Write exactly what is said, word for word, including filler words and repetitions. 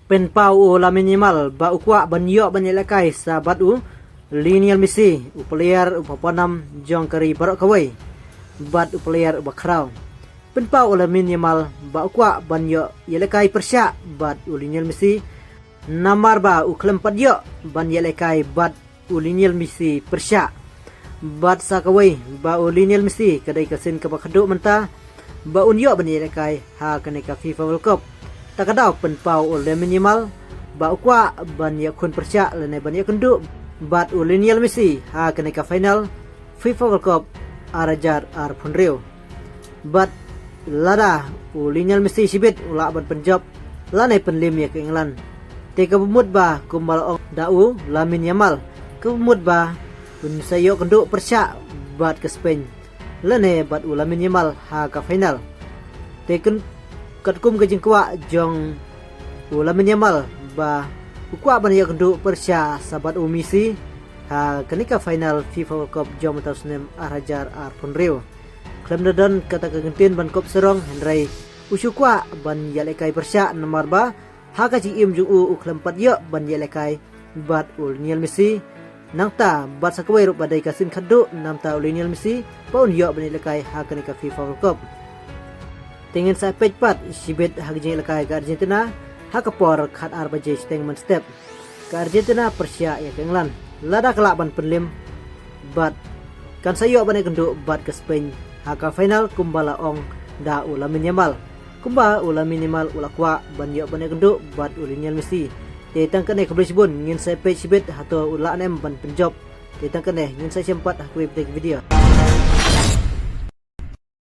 Pynpaw u Lamine Yamal ba u kwah ban ïoh ban ïalehkai sa bad u Lionel Messi, u player uba pawnam jong ka ri baroh kawei bad u player uba khraw. Pynpaw u Lamine Yamal ba u kwah ban ïoh ïalehkai pyrshah bad u Lionel Messi, namar ba u khlem pat ïoh ban ïalehkai bad u Lionel Messi pyrshah. Bad sa kawei ba u Lionel Messi ka dei ka sien kaba khadduh mynta ba un ïoh ban ïalehkai ha kane ka FIFA World Cup. Ta ka daw pynpaw u Lamine Yamal ba u kwah ban ïakhun pyrshah lane ban ïakynduh bad u Lionel Messi ha kane ka final FIFA World Cup ar hajar arphew hynriew. Bad lada u Lionel Messi shibit u lah ban pynjop lane pynlim ïa ka England, te kaba mut ba kumba la ong da u Lamine Yamal, kaba mut ba un sa ïoh kynduh pyrshah bad ka Spain lane bad u Lamine Yamal ha ka final. Te kyn-, katkum ka jingkwah jong u Lamine Yamal ba u kwah ban ïoh kynduh pyrshah sa bad u Messi ha kane ka final FIFA World Cup jong mynta u snem ar hajar arphew hynriew. Khlem da don kata ka kyntien ban kop sarong, hynrei u shu kwah ban ïalehkai pyrshah namar ba ha ka jingim jong u u khlem pat ïoh ban ïalehkai bad u Lionel Messi. Nangta bad sa kawei ruh ba dei ka sien khadduh namta u Lionel Messi ba un ïoh ban ïalehkai ha kane ka FIFA World Cup. Te ngin sa peit pat shibit ha ka jingïalehkai ka Argentina ha ka por khat ar baje shiteng mynstep. Ka Argentina pyrshah ïa ka England. Lada ka lah ban pynlim bad kan sa ïoh ban ïakynduh bad ka Spain ha ka final kumba la ong da u Lamine Yamal. Kumba u Lamine Yamal u la kwah ban ïoh ban ïakynduh bad u Lionel Messi. Te tang kane, khublei shibun, ngin sa peit shibit hato u lah ne em ban pynjop. Te tang kane, ngin sa ïashem pat ha kawei pat ka video.